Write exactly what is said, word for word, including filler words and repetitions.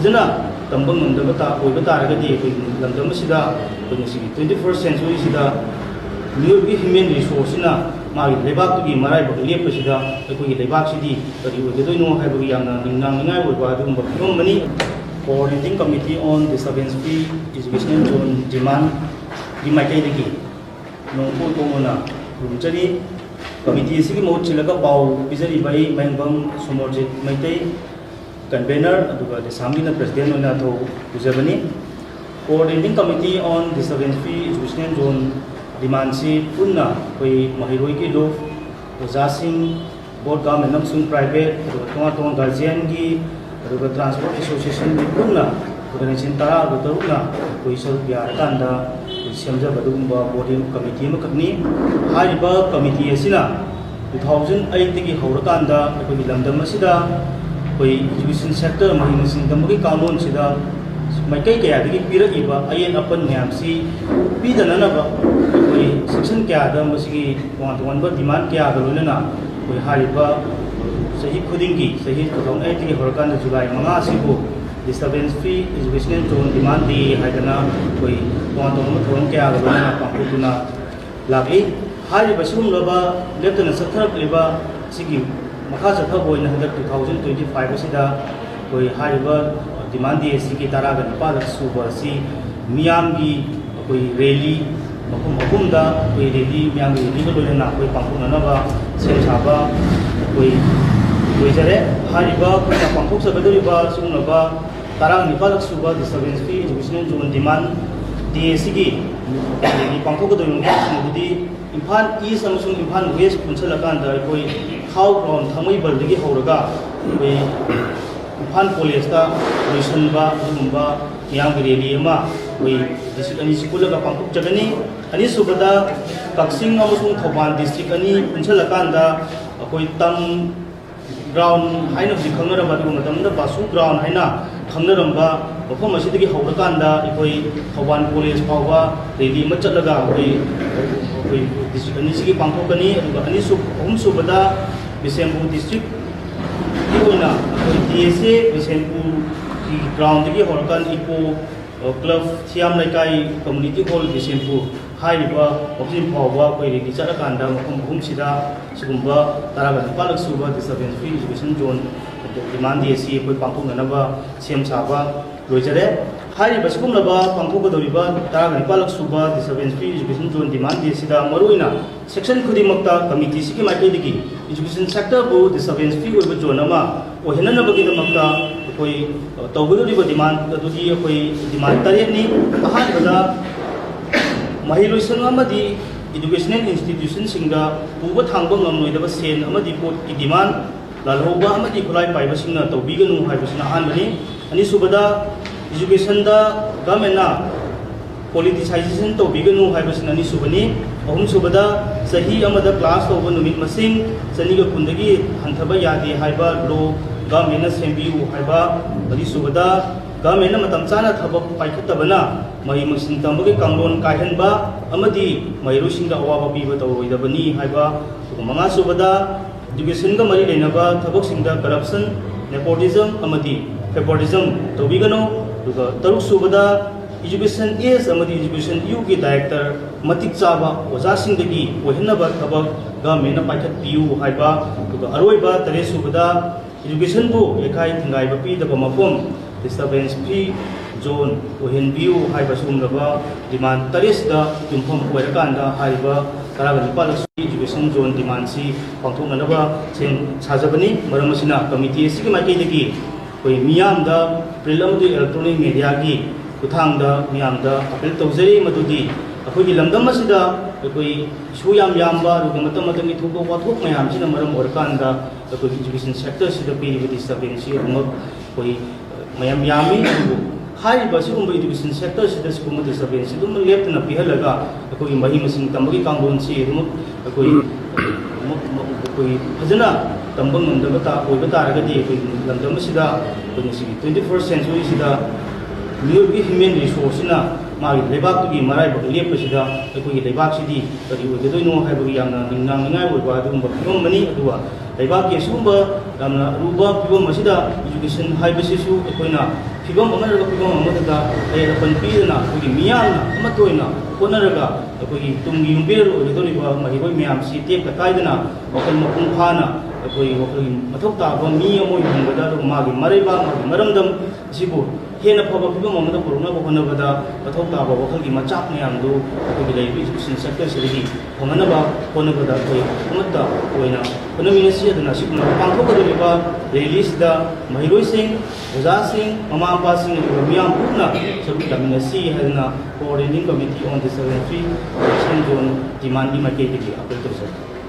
ꯐꯖꯅ ꯇꯝꯕ ꯉꯝꯗꯕ ꯇꯥ-, ꯑꯣꯏꯕ ꯇꯥꯔꯒꯗꯤ ꯑꯩꯈꯣꯏꯒꯤ ꯂꯝꯗꯝ ꯑꯁꯤꯗ ꯑꯩꯈꯣꯏ ꯉꯁꯤꯒꯤ twenty first century ꯁꯤꯗ ꯃꯤꯑꯣꯏꯕꯒꯤ human resource ꯁꯤꯅ ꯃꯥꯒꯤ ꯂꯩꯕꯥꯛꯇꯨꯒꯤ ꯃꯔꯥꯏꯕꯛ ꯂꯦꯞꯄꯁꯤꯗ ꯑꯩꯈꯣꯏꯒꯤ ꯂꯩꯕꯥꯛꯁꯤꯗꯤ ꯀꯔꯤ ꯑꯣꯏꯒꯗꯣꯏꯅꯣ ꯍꯥꯏꯕꯒꯤ ꯌꯥꯝꯅ ꯅꯤꯡꯅꯥꯡꯅꯤꯡꯉꯥꯏ ꯑꯣꯏꯕ ꯑꯗꯨꯒꯨꯝꯕ ꯐꯤꯕꯝ ꯑꯃꯅꯤ꯫ Coordinating Committee on Disturbance Free Educational Zone Demand ꯒꯤ ꯃꯥꯏꯀꯩꯗꯒꯤ ꯅꯣꯡꯄꯣꯛ ꯇꯣꯡꯕꯅ ꯈꯨꯔꯨꯝꯖꯔꯤ꯫ Committee ꯑꯁꯤꯒꯤ ꯃꯍꯨꯠ ꯁꯤꯜꯂꯒ ꯄꯥꯎ ꯄꯤꯖꯔꯤꯕ ꯑꯩ ꯃꯍꯦꯡꯕꯝ ꯁꯣꯃꯣꯔꯖꯤꯠ ꯃꯩꯇꯩ, convener, ꯑꯗꯨꯒ ꯂꯩꯁꯥꯝꯒꯤꯅ president ꯑꯣꯏꯅ ꯊꯧ ꯄꯨꯖꯕꯅꯤ꯫ Coordinating Committee on Disturbance Free Educational Zone Demand ꯁꯤ ꯄꯨꯟꯅ ꯑꯩꯈꯣꯏ ꯃꯍꯩꯔꯣꯏꯒꯤ ꯂꯨꯞ, ꯑꯣꯖꯥꯁꯤꯡ, both government ꯑꯃꯁꯨꯡ private, ꯑꯗꯨꯒ ꯇꯣꯉꯥꯟ ꯇꯣꯉꯥꯟ guardian ꯒꯤ, ꯑꯗꯨꯒ transport association ꯒꯤ ꯄꯨꯟꯅ organization ꯇꯔꯥꯒ ꯇꯔꯨꯛꯅ ꯑꯩꯈꯣꯏ ꯁꯔꯨꯛ ꯌꯥꯔꯀꯥꯟꯗ ꯑꯩꯈꯣꯏ ꯁꯦꯝꯖꯕ ꯑꯗꯨꯒꯨꯝꯕ body committee ꯑꯃꯈꯛꯅꯤ꯫ ꯍꯥꯏꯔꯤꯕ committee ꯑꯁꯤꯅ two thousand eight ꯇꯒꯤ ꯍꯧꯔꯀꯥꯟꯗ ꯑꯩꯈꯣꯏꯒꯤ ꯂꯝꯗꯝ ꯑꯁꯤꯗ ꯑꯩꯈꯣꯏ education sector, ꯃꯍꯩ ꯃꯁꯤꯡ ꯇꯝꯕꯒꯤ ꯀꯥꯡꯂꯣꯟꯁꯤꯗ ꯃꯥꯏꯀꯩ ꯀꯌꯥꯗꯒꯤ ꯄꯤꯔꯛꯏꯕ ꯑꯌꯦꯠ ꯑꯄꯟ ꯃꯌꯥꯝꯁꯤ ꯄꯤꯗꯅꯅꯕ ꯑꯩꯈꯣꯏ section ꯀꯌꯥꯗ ꯃꯁꯤꯒꯤ ꯇꯣꯉꯥꯟ ꯇꯣꯉꯥꯟꯕ demand ꯀꯌꯥꯒ ꯂꯣꯏꯅꯅ ꯑꯩꯈꯣꯏ ꯍꯥꯏꯔꯤꯕ ꯆꯍꯤ ꯈꯨꯗꯤꯡꯒꯤ, ꯆꯍꯤ two thousand eight ꯇꯒꯤ ꯍꯧꯔꯀꯥꯟꯗ July ꯃꯉꯥ ꯑꯁꯤꯕꯨ Disturbance Free Educational Zone Demand Day ꯍꯥꯏꯗꯅ ꯑꯩꯈꯣꯏ ꯇꯣꯉꯥꯟ ꯇꯣꯉꯥꯟꯕ ꯊꯧꯔꯝ ꯀꯌꯥꯒ ꯂꯣꯏꯅꯅ ꯄꯥꯡꯊꯣꯛꯇꯨꯅ ꯂꯥꯛꯂꯤ꯫ ꯍꯥꯏꯔꯤꯕ ꯁꯤꯒꯨꯝꯂꯕ ꯂꯦꯞꯇꯅ ꯆꯠꯊꯔꯛꯂꯤꯕ ꯑꯁꯤꯒꯤ ꯃꯈꯥ ꯆꯠꯊꯕ ꯑꯣꯏꯅ ꯍꯟꯗꯛ two thousand twenty five ꯑꯁꯤꯗ ꯑꯩꯈꯣꯏ ꯍꯥꯏꯔꯤꯕ demand day ꯑꯁꯤꯒꯤ ꯇꯔꯥꯒ ꯅꯤꯄꯥꯜ ꯁꯨꯕ ꯑꯁꯤ ꯃꯤꯌꯥꯝꯒꯤ ꯑꯩꯈꯣꯏ rally ꯃꯐꯝ ꯑꯍꯨꯝꯗ ꯑꯩꯈꯣꯏ rally, ꯃꯤꯌꯥꯝꯒꯤ rally ꯒ ꯂꯣꯏꯅꯅ ꯑꯩꯈꯣꯏ ꯄꯥꯡꯊꯣꯛꯅꯅꯕ ꯁꯦꯝ ꯁꯥꯕ ꯑꯩꯈꯣꯏ ꯑꯣꯏꯖꯔꯦ꯫ ꯍꯥꯏꯔꯤꯕ ꯑꯩꯈꯣꯏꯅ ꯄꯥꯡꯊꯣꯛꯆꯒꯗꯧꯔꯤꯕ ꯁꯤꯒꯨꯝꯂꯕ ꯇꯔꯥꯅꯤꯄꯥꯜ ꯁꯨꯕ Disturbance Free Educational Zone Demand Day ꯑꯁꯤꯒꯤ rally ꯄꯥꯡꯊꯣꯛꯀꯗꯧꯔꯤꯕ ꯃꯐꯝꯁꯤꯡ ꯑꯗꯨꯗꯤ ꯏꯝꯐꯥꯜ East ꯑꯃꯁꯨꯡ ꯏꯝꯐꯥꯜ West ꯄꯨꯟꯁꯤꯜꯂꯀꯥꯟꯗ ꯑꯩꯈꯣꯏ ꯈꯥꯎ ground ꯊꯥꯡꯃꯩꯕꯟꯗꯒꯤ ꯍꯧꯔꯒ ꯑꯩꯈꯣꯏ ꯏꯝꯐꯥꯜ college ꯇ ꯂꯣꯏꯁꯤꯟꯕ ꯑꯗꯨꯒꯨꯝꯕ ꯃꯤꯌꯥꯝꯒꯤ rally ꯑꯃ ꯑꯩꯈꯣꯏ district ꯑꯅꯤꯁꯤ ꯄꯨꯜꯂꯒ ꯄꯥꯡꯊꯣꯛꯆꯒꯅꯤ꯫ ꯑꯅꯤꯁꯨꯕꯗ ꯀꯛꯆꯤꯡ ꯑꯃꯁꯨꯡ ꯊꯧꯕꯥꯜ district ꯑꯅꯤ ꯄꯨꯟꯁꯤꯜꯂꯀꯥꯟꯗ ꯑꯩꯈꯣꯏ ꯇꯝ ground ꯍꯥꯏꯅ ꯍꯧꯖꯤꯛ ꯈꯪꯅꯔꯝꯕ, ꯑꯗꯨꯒ ꯃꯇꯝꯗꯨꯗ ꯕꯥꯁꯨ ground ꯍꯥꯏꯅ ꯈꯪꯅꯔꯝꯕ ꯃꯐꯝ ꯑꯁꯤꯗꯒꯤ ꯍꯧꯔꯀꯥꯟꯗ ꯑꯩꯈꯣꯏ ꯊꯧꯕꯥꯜ college ꯐꯥꯎꯕ rally ꯑꯃ ꯆꯠꯂꯒ ꯑꯩꯈꯣꯏ, ꯑꯩꯈꯣꯏ district ꯑꯅꯤꯁꯤꯒꯤ ꯄꯥꯡꯊꯣꯛꯀꯅꯤ꯫ ꯑꯗꯨꯒ ꯑꯅꯤꯁꯨ-, ꯑꯍꯨꯝꯁꯨꯕꯗ ꯕꯤꯁꯦꯝꯄꯨꯔ district ꯀꯤ ꯑꯣꯏꯅ ꯑꯩꯈꯣꯏ T S A ꯕꯤꯁꯦꯝꯄꯨꯔ ꯒ꯭ꯔꯥꯎꯟꯗꯒꯤ ꯍꯧꯔꯀꯥꯟꯗ ꯏꯄꯣ ꯀ꯭ꯂꯕ, ꯊꯤꯌꯥꯝ ꯂꯩꯀꯥꯏ, ꯀꯝꯃꯨꯅꯤꯇꯤ ꯍꯣꯜ, ꯕꯤꯁꯦꯝꯄꯨꯔ ꯍꯥꯏꯔꯤꯕ ꯃꯐꯝꯁꯤꯡ ꯐꯥꯎꯕ ꯑꯩꯈꯣꯏ ꯔꯦꯂꯤ ꯆꯠꯂꯀꯥꯟꯗ ꯃꯐꯝ ꯑꯍꯨꯝꯁꯤꯗ ꯁꯤꯒꯨꯝꯕ ꯇꯔꯥꯒ ꯅꯤꯄꯥꯜꯂꯛ ꯁꯨꯕ ꯗꯤꯁꯇꯔꯕꯦꯟꯁ ꯐ꯭ꯔꯤ ꯏꯖꯨꯀꯦꯁꯟ ꯖꯣꯟ ꯗꯤꯃꯥꯟ ꯗꯦ ꯑꯁꯤ ꯑꯩꯈꯣꯏ ꯄꯥꯡꯊꯣꯛꯅꯅꯕ ꯁꯦꯝ ꯁꯥꯕ ꯂꯣꯏꯖꯔꯦ꯫ ꯍꯥꯏꯔꯤꯕ ꯁꯤꯒꯨꯝꯂꯕ ꯄꯥꯡꯊꯣꯛꯀꯗꯧꯔꯤꯕ ꯇꯔꯥꯒ ꯅꯤꯄꯥꯜꯂꯛ ꯁꯨꯕ ꯗꯤꯁꯇꯔꯕꯦꯟꯁ ꯐ꯭ꯔꯤ ꯏꯖꯨꯀꯦꯁꯟ ꯖꯣꯟ ꯗꯤꯃꯥꯟ ꯗꯦ ꯑꯁꯤꯗ ꯃꯔꯨꯑꯣꯏꯅ ꯁꯦꯛꯁꯟ ꯈꯨꯗꯤꯡꯃꯛꯇ ꯀꯃꯤꯇꯤꯁꯤꯒꯤ ꯃꯥꯏꯀꯩꯗꯒꯤ ꯏꯖꯨꯀꯦꯁꯟ ꯁꯦꯛꯇꯔꯕꯨ ꯗꯤꯁꯇꯔꯕꯦꯟꯁ ꯐ꯭ꯔꯤ ꯑꯣꯏꯕ ꯖꯣꯟ ꯑꯃ ꯑꯣꯏꯍꯟꯅꯅꯕꯒꯤꯗꯃꯛꯇ ꯑꯩꯈꯣꯏ ꯇꯧꯒꯗꯧꯔꯤꯕ ꯗꯤꯃꯥꯟ ꯑꯗꯨꯗꯤ ꯑꯩꯈꯣꯏ ꯗꯤꯃꯥꯟ ꯇꯔꯦꯠꯅꯤ꯫ ꯑꯍꯥꯟꯕꯗ, ꯃꯍꯩꯂꯣꯏꯁꯪ ꯑꯃꯗꯤ ꯏꯗꯨꯀꯦꯁꯅꯦꯜ ꯏꯟꯁꯇꯤꯇ꯭ꯌꯨꯁꯟꯁꯤꯡꯗ ꯄꯨꯕ ꯊꯥꯡꯕ ꯉꯝꯂꯣꯏꯗꯕ ꯁꯦꯟ ꯑꯃꯗꯤ ꯄꯣꯠꯀꯤ ꯗꯤꯃꯥꯟ ꯂꯥꯜꯍꯧꯕ ꯑꯃꯗꯤ ꯈꯨꯠꯂꯥꯏ ꯄꯥꯏꯕꯁꯤꯡꯅ ꯇꯧꯕꯤꯒꯅꯨ ꯍꯥꯏꯕꯁꯤꯅ ꯑꯍꯥꯟꯕꯅꯤ꯫ ꯑꯅꯤꯁꯨꯕꯗ, ꯏꯖꯨꯀꯦꯁꯟꯗ ꯒꯚꯔꯟꯃꯦꯟꯅ ꯄꯣꯂꯤꯇꯤꯁꯥꯏꯖꯦꯁꯟ ꯇꯧꯕꯤꯒꯅꯨ ꯍꯥꯏꯕꯁꯤꯅ ꯑꯅꯤꯁꯨꯕꯅꯤ꯫ ꯑꯍꯨꯝꯁꯨꯕꯗ, ꯆꯍꯤ ꯑꯃꯗ ꯀ꯭ꯂꯥꯁ ꯇꯧꯕ ꯅꯨꯃꯤꯠ ꯃꯁꯤꯡ ꯆꯅꯤꯒ ꯀꯨꯟꯗꯒꯤ ꯍꯟꯊꯕ ꯌꯥꯗꯦ ꯍꯥꯏꯕ ꯂꯣ ꯒꯚꯔꯟꯃꯦꯟꯅ ꯁꯦꯝꯕꯤꯌꯨ ꯍꯥꯏꯕ꯫ ꯃꯔꯤꯁꯨꯕꯗ, ꯒꯚꯔꯟꯃꯦꯟꯅ ꯃꯇꯝ ꯆꯥꯅ ꯊꯕꯛ ꯄꯥꯏꯈꯠꯇꯕꯅ ꯃꯍꯩ ꯃꯁꯤꯡ ꯇꯝꯕꯒꯤ ꯀꯥꯡꯂꯣꯟ ꯀꯥꯏꯍꯟꯕ ꯑꯃꯗꯤ ꯃꯍꯩꯔꯣꯏꯁꯤꯡꯗ ꯑꯋꯥꯕ ꯄꯤꯕ ꯇꯧꯔꯣꯏꯗꯕꯅꯤ ꯍꯥꯏꯕ꯫ ꯑꯗꯨꯒ ꯃꯉꯥꯁꯨꯕꯗ, ꯏꯗꯨꯀꯦꯁꯟꯒ ꯃꯔꯤ ꯂꯩꯅꯕ ꯊꯕꯛꯁꯤꯡꯗ ꯀꯔꯞꯁꯟ, ꯅꯦꯄꯣꯇꯤꯖꯝ ꯑꯃꯗꯤ ꯐꯦꯄꯣꯇꯤꯖꯝ ꯇꯧꯕꯤꯒꯅꯨ꯫ ꯑꯗꯨꯒ ꯇꯔꯨꯛꯁꯨꯕꯗ, ꯏꯖꯨꯀꯦꯁꯟ ꯑꯦꯖ ꯑꯃꯗꯤ ꯏꯖꯨꯀꯦꯁꯟ ꯌꯨꯒꯤ ꯗꯥꯏꯔꯦꯛꯇꯔ ꯃꯇꯤꯛ ꯆꯥꯕ ꯑꯣꯖꯥꯁꯤꯡꯗꯒꯤ ꯑꯣꯏꯍꯟꯅꯕ ꯊꯕꯛ ꯒꯚꯔꯟꯃꯦꯟꯅ ꯄꯥꯏꯈꯠꯄꯤꯌꯨ ꯍꯥꯏꯕ꯫ ꯑꯗꯨꯒ ꯑꯔꯣꯏꯕ ꯇꯔꯦꯠꯁꯨꯕꯗ, ꯏꯖꯨꯀꯦꯁꯟꯕꯨ ꯌꯩꯈꯥꯏ ꯊꯤꯡꯒꯥꯏꯕ ꯄꯤꯗꯕ ꯃꯐꯝ ꯗꯤꯁꯇꯔꯕꯦꯟꯁ ꯐ꯭ꯔꯤ ꯖꯣꯟ ꯑꯣꯏꯍꯟꯕꯤꯌꯨ ꯍꯥꯏꯕ ꯁꯤꯒꯨꯝꯂꯕ ꯗꯤꯃꯥꯟ ꯇꯔꯦꯠꯁꯤꯗ ꯌꯨꯝꯐꯝ ꯑꯣꯏꯔꯀꯥꯟꯗ ꯍꯥꯏꯔꯤꯕ ꯇꯔꯥꯒ ꯅꯤꯄꯥꯜ ꯑꯁꯤ ꯏꯖꯨꯀꯦꯁꯟ ꯖꯣꯟ ꯗꯤꯃꯥꯟꯁꯤ ꯄꯥꯡꯊꯣꯛꯅꯅꯕ ꯁꯦꯝ ꯁꯥꯖꯕꯅꯤ꯫ ꯃꯔꯝ ꯑꯁꯤꯅ ꯀꯃꯤꯇꯤ ꯑꯁꯤꯒꯤ ꯃꯥꯏꯀꯩꯗꯒꯤ ꯑꯩꯈꯣꯏ ꯃꯤꯌꯥꯝꯗ ꯄ꯭ꯔꯤꯟ ꯑꯃꯗꯤ ꯏꯂꯦꯛꯇ꯭ꯔꯣꯅꯤꯛ ꯃꯦꯗꯤꯌꯥꯒꯤ ꯈꯨꯠꯊꯥꯡꯗ ꯃꯤꯌꯥꯝꯗ ꯑꯄꯤꯜ ꯇꯧꯖꯔꯤ, ꯃꯗꯨꯗꯤ ꯑꯩꯈꯣꯏꯒꯤ ꯂꯝꯗꯝ ꯑꯁꯤꯗ ꯑꯩꯈꯣꯏ ꯏꯁꯨ ꯌꯥꯝ ꯌꯥꯝꯕ, ꯑꯗꯨꯒ ꯃꯇꯝ ꯃꯇꯝꯒꯤ ꯊꯣꯛꯄ ꯋꯥꯊꯣꯛ ꯃꯌꯥꯝꯁꯤꯅ ꯃꯔꯝ ꯑꯣꯏꯔꯀꯥꯟꯗ ꯑꯩꯈꯣꯏꯒꯤ ꯏꯖꯨꯀꯦꯁꯟ ꯁꯦꯛꯇꯔꯁꯤꯗ ꯄꯤꯔꯤꯕ ꯗꯤꯁꯇꯔꯕꯦꯟꯁꯁꯤ ꯑꯗꯨꯃꯛ ꯑꯩꯈꯣꯏ ꯃꯌꯥꯝ ꯌꯥꯝꯃꯤ꯫ ꯑꯗꯨꯕꯨ ꯍꯥꯏꯔꯤꯕ ꯑꯁꯤꯒꯨꯝꯕ ꯏꯗꯨꯀꯦꯁꯟ ꯁꯦꯛꯇꯔꯁꯤꯗ ꯁꯤꯒꯨꯝꯕ ꯗꯤꯁꯇꯔꯕꯦꯟꯁꯁꯤ ꯑꯗꯨꯝ ꯂꯦꯞꯇꯅ ꯄꯤꯍꯜꯂꯒ ꯑꯩꯈꯣꯏꯒꯤ ꯃꯍꯩ ꯃꯁꯤꯡ ꯇꯝꯕꯒꯤ ꯀꯥꯡꯂꯣꯟꯁꯤ ꯑꯗꯨꯃꯛ ꯑꯩꯈꯣꯏ ꯑꯃꯨꯛ ꯑꯩꯈꯣꯏ ꯐꯖꯅ ꯇꯝꯕ ꯉꯝꯗꯕ ꯇꯥ-, ꯑꯣꯏꯕ ꯇꯥꯔꯒꯗꯤ ꯑꯩꯈꯣꯏꯒꯤ ꯂꯝꯗꯝ ꯑꯁꯤꯗ ꯑꯩꯈꯣꯏ ꯉꯁꯤꯒꯤ twenty first centuryꯁꯤꯗ ꯃꯤꯑꯣꯏꯕꯒꯤ ꯍ꯭ꯌꯨꯃꯦꯟ ꯔꯤꯁꯣꯔꯁꯁꯤꯅ ꯃꯥꯒꯤ ꯂꯩꯕꯥꯛꯇꯨꯒꯤ ꯃꯔꯥꯏꯕꯛ ꯂꯦꯞꯄꯁꯤꯗ ꯑꯩꯈꯣꯏꯒꯤ ꯂꯩꯕꯥꯛꯁꯤꯗꯤ ꯀꯔꯤ ꯑꯣꯏꯒꯗꯣꯏꯅꯣ ꯍꯥꯏꯕꯒꯤ ꯌꯥꯝꯅ ꯅꯤꯡꯅꯤꯡꯉꯥꯏ ꯑꯣꯏꯕ ꯑꯗꯨꯒꯨꯝꯕ ꯐꯤꯕꯝ ꯑꯃꯅꯤ꯫ ꯑꯗꯨꯒ ꯂꯩꯕꯥꯛꯀꯤ ꯑꯁꯤꯒꯨꯝꯕ ꯌꯥꯝꯅ ꯑꯔꯨꯕ ꯐꯤꯕꯝ ꯑꯁꯤꯗ education ꯍꯥꯏꯕꯁꯤꯁꯨ ꯑꯩꯈꯣꯏꯅ ꯐꯤꯕꯝ ꯑꯃ ꯅꯠꯇ꯭ꯔꯒ ꯐꯤꯕꯝ ꯑꯃꯗ ꯑꯌꯦꯠ ꯑꯄꯟ ꯄꯤꯗꯅ ꯑꯩꯈꯣꯏꯒꯤ ꯃꯤꯌꯥꯝꯅ ꯑꯃꯠꯇ ꯑꯣꯏꯅ ꯍꯣꯠꯅꯔꯒ ꯑꯩꯈꯣꯏꯒꯤ ꯇꯨꯡꯒꯤ ꯌꯨꯝꯕꯤꯔꯦꯜ ꯑꯣꯏꯒꯗꯧꯔꯤꯕ ꯃꯍꯩꯔꯣꯏ ꯃꯌꯥꯝꯁꯤ ꯇꯦꯛꯇ ꯀꯥꯏꯗꯅ ꯋꯥꯈꯜ ꯃꯄꯨꯡ ꯐꯥꯅ ꯑꯩꯈꯣꯏ ꯋꯥꯈꯜꯒꯤ ꯃꯊꯧ ꯇꯥꯕ ꯃꯤ ꯑꯃ ꯑꯣꯏꯅ ꯍꯤꯡꯕꯗ, ꯑꯗꯨꯒ ꯃꯥꯒꯤ ꯃꯔꯩꯕꯥꯛ, ꯃꯥꯒꯤ ꯃꯔꯝꯗꯝ ꯑꯁꯤꯕꯨ ꯍꯦꯟꯅ ꯐꯕ ꯐꯤꯕꯝ ꯑꯃꯗ ꯄꯨꯔꯛꯅꯕ ꯍꯣꯠꯅꯕꯗ ꯃꯊꯧ ꯇꯥꯕ ꯋꯥꯈꯜꯒꯤ ꯃꯆꯥꯛ ꯃꯌꯥꯝꯗꯨ ꯑꯩꯈꯣꯏꯒꯤ ꯂꯩꯔꯤꯕ education sector ꯁꯤꯗꯒꯤ ꯐꯪꯅꯅꯕ ꯍꯣꯠꯅꯕꯗ ꯑꯩꯈꯣꯏ ꯑꯃꯠꯇ ꯑꯣꯏꯅ ꯍꯣꯠꯅꯃꯤꯟꯅꯁꯤ꯫ ꯑꯗꯨꯅ ꯑꯁꯤꯒꯨꯝꯂꯕ ꯄꯥꯡꯊꯣꯛꯀꯗꯧꯔꯤꯕ rally ꯁꯤꯗ ꯃꯍꯩꯔꯣꯏꯁꯤꯡ, ꯑꯣꯖꯥꯁꯤꯡ, ꯃꯃꯥ ꯃꯄꯥꯁꯤꯡ, ꯑꯗꯨꯒ ꯃꯤꯌꯥꯝ ꯄꯨꯟꯅ ꯁꯔꯨꯛ ꯌꯥꯃꯤꯟꯅꯁꯤ ꯍꯥꯏꯗꯅ Coordinating Committee on Disability Education Zone demand ꯒꯤ ꯃꯥꯏꯀꯩꯗꯒꯤ ꯑꯥꯄꯤꯜ ꯇꯧꯖꯔꯤ꯫